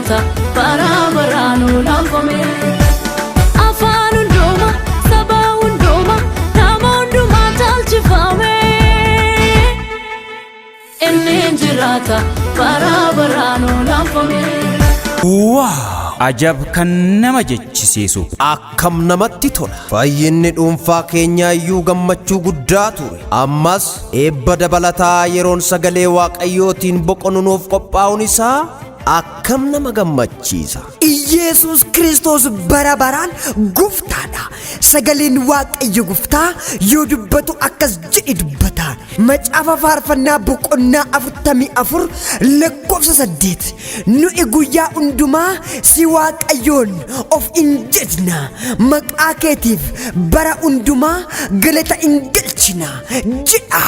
Jiraata bara baraan olaanfame. Afaan hundumaa, saba hundumaa, nama hundumaa caalchifame. Inni jiraata bara baraan olaanfame. Wow! Ajab kan nama jechisiisu! Akkam namatti tola! Fayyinni dhuunfaa keenyaa iyyuu gammachuu guddaa ture. Ammas eebba dabalataa yeroon sagalee Waaqayyootiin boqonnu nuuf qophaa'uun isaa akkam nama gammachiisa! Iyeesuus Kiristoos bara baraan gooftaadha. Sagaleen Waaqayyo gooftaa yoo dubbatu akkas jedhe dubbata. Macaafa Faarfannaa boqonnaa 44 lakkoofsa 8. Nu'i guyyaa hundumaa si Waaqayyoon of in jajna. Maqaa keetiif bara hundumaa galata in galchina jedha.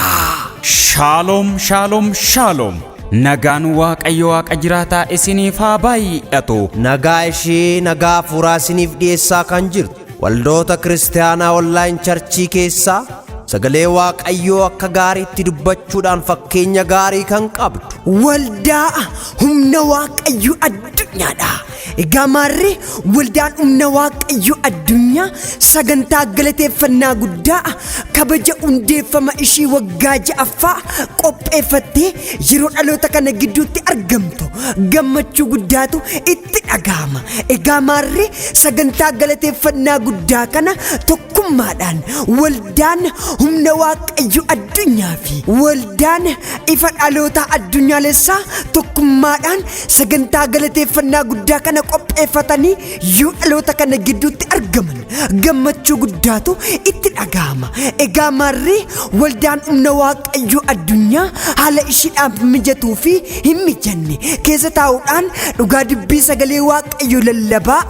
Shaaloom, shaaloom, shaaloom! Nagaan Waaqayyo Waaqa jiraataa isiniif haa baay'atu. Nagaa ishee nagaa hafuuraa isiniif dhiyeessaa kan jirtu waldoota kiristaanaa online church keessaa sagalee Waaqayyoo akka gaariitti dubbachuudhaan fakkeenya gaarii kan qabdu. Waldaa Humna Waaqayyoo Addunyaadha. Egaa maarree, waldaan Humna Waaqayyoo Addunyaa sagantaa galateeffannaa guddaa kabaja hundeeffama ishii waggaa ja'affaa qopheeffattee yeroo dhaloota kana gidduutti argamtu gammachuu guddaatu itti dhaga'ama. Egaa maarree, sagantaa galateeffannaa guddaa kana tokkummaadhaan waldaan Humna Waaqayyoo Addunyaa fi waldaan Ifa Dhalootaa Addunyaalessaa tokkummaadhaan sagantaa galateeffannaa guddaa kana qopheeffatanii yoo dhaloota kana gidduutti argaman gammachuu guddaatu itti dhaga'ama. Egaa maarree, waldaan Humna Waaqayyoo Addunyaa haala ishiidhaaf mijatuu fi hin mijanne keessa taa'uudhaan dhugaa dubbii sagalee Waaqayyoo lallabaa,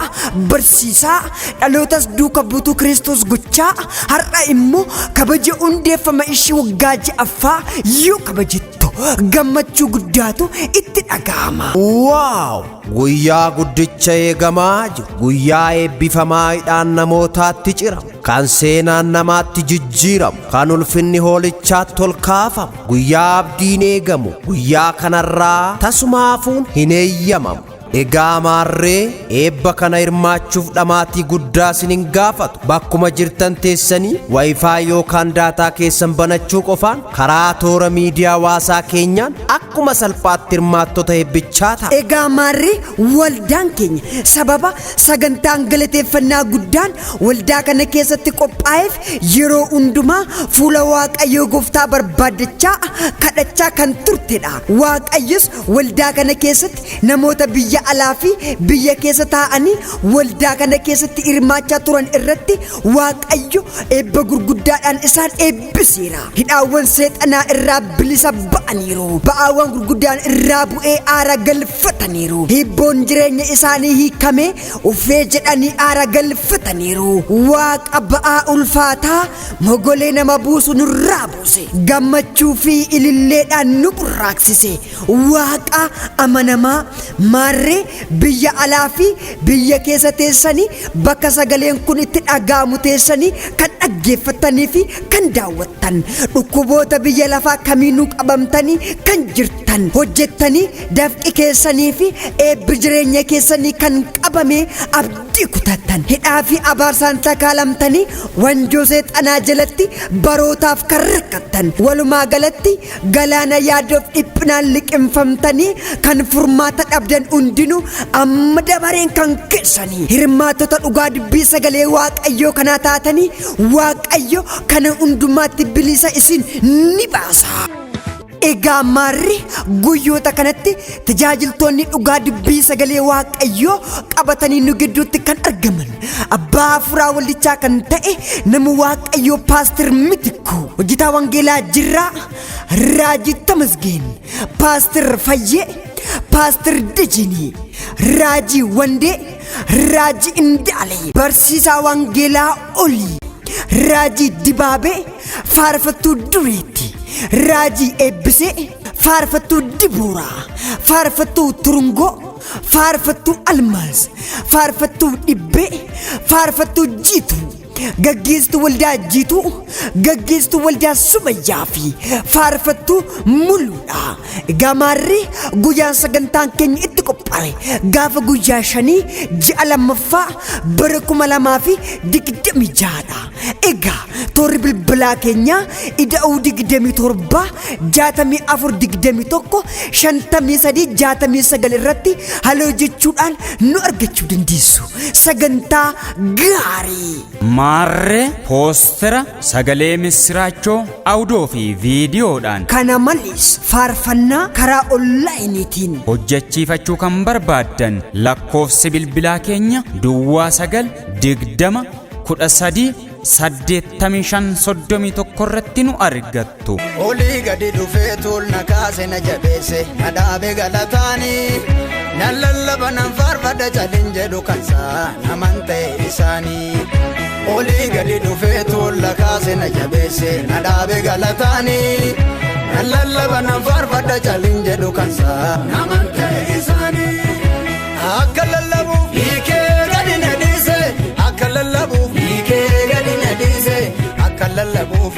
barsiisaa, dhalootas duuka buutuu Kiristoos gochaa har'a immoo kabaja hundeeffama ishii waggaa ja'affaa yoo kabajattu gammachuu guddaatu itti dhaga'ama. Wow! Guyyaa guddicha eegamaa jiru, guyyaa eebbifamaa hidhaan namootaatti ciramu, kan seenaan namaatti jijjiiramu, kan ulfinni hoolichaatti ol kaafamu, guyyaa abdiin eegamu, guyyaa kanarraa tasuma hafuun hin eeyyamamu. Egaa maarree, eebba kana hirmaachuuf dhamaatii guddaa isin hin gaafatu. Bakkuma jirtan teessanii WiFi yookaan data keessan banachuu qofaan karaa toora miidiyaa hawaasaa keenyaan akkuma salphaatti hirmaattota eebbichaa ta'a. Egaa maarree, waldaan keenya sababa sagantaan galateeffannaa guddaan waldaa kana keessatti qophaa'eef yeroo hundumaa fuula Waaqayyoo gooftaa barbaaddachaa, kadhachaa kan turtedha. Waaqayyos waldaa kana keessatti namoota biyya alaa fi biyya keessa taa'anii waldaa kana keessatti hirmaachaa turan irratti Waaqayyo eebba gurguddaadhaan isaan eebbiseera. Hidhaawwan seexanaa irraa bilisa ba'aniiru. Ba'aawwan gurguddaan irraa bu'ee aara galfataniiru. Hibboon jireenya isaanii hiikamee uffee jedhanii aara galfataniiru. Waaqa ba'aa ulfaataa mogolee nama buusu nurraa buuse. Gammachuu fi ililleedhaan nu burraaqsise. Waaqa amanamaa. Maarree, biyya alaa fi biyya keessa teessanii bakka sagaleen kun itti dhaga'amu teessanii kan dhaggeeffattanii fi kan daawwattan, dhukkuboota biyya lafaa kamiinuu qabamtanii kan jirtan, hojjettanii dafqi keessanii fi eebbi jireenya keessanii kan qabame abdii kutattan, hidhaa fi abaarsaan takaalamtanii wanjoo seexanaa jalatti barootaaf kan rakkattan, walumaa galatti galaana yaaddoof dhiphinaan liqimfamtanii kan furmaata dhabdan hundinuu amma dabareen kan keessanii. Hirmaattota dhugaa dubbii sagalee Waaqayyoo kanaa taatanii Waaqayyo kana hundumaatti bilisa isin ni baasa. Egaa maarri, guyyoota kanatti tajaajiltoonni dhugaa dubbii sagalee Waaqayyoo qabatanii nu gidduutti kan argaman abbaa hafuuraa waldichaa kan ta'e nama Waaqayyoo Paastir Mitikku, hojjetaa wangeelaa Jirraa, Raajii Tamasgeen, Paastir Fayyee, Paastir Dejinii, Raajii Wandee, Raajii Indaalee, barsiisaa wangeelaa Olii, Raajii Dibaabee, faarfattuu Dureetti, Raajii Eebbisee, faarfattuu Dibooraa, faarfattuu Turungoo, faarfattuu Almaaz, faarfattuu Dhibbee, faarfattuu Jiituu. Gaggeessituu waldaa Jiituu, gaggeessituu waldaa Sumayyaa fi faarfattuu Muluudha. Egaa maarree, guyyaan sagantaan keenya itti qophaa'e gaafa guyyaa 5 ji'a lammaffaa bara 2026dha. Egaa toorri bilbilaa keenyaa ida'uu 27 64 21 53 69 irratti haloo jechuudhaan nu argachuu dandeessu. Sagantaa gaarii! Maarree, poostera sagalee missiraachoo audio fi viidiyoodhaan Kana malees faarfannaa karaa onlaayiniitiin hojjechiifachuu kan barbaaddan, lakkoofsi bilbilaa keenya 09 20 13 85 31 irratti nu argattu. Olii gadi dhufee tuul na kaase, na jabeesse, na dhaabe galataanii. Nan lallaba, nan faarfadha, calin jedhu kansaa naman ta'e isaanii. Olii gadi dhufee tuul na kaase, na jabeesse, na dhaabe galataanii. Nan lallaba, nan faarfadha, calin jedhu kansaa naman ta'e isaanii. Akka lallabuuf hiikee gadi na dhiise, akka lallabuuf hiikee gadi na dhiise, akka lallabuuf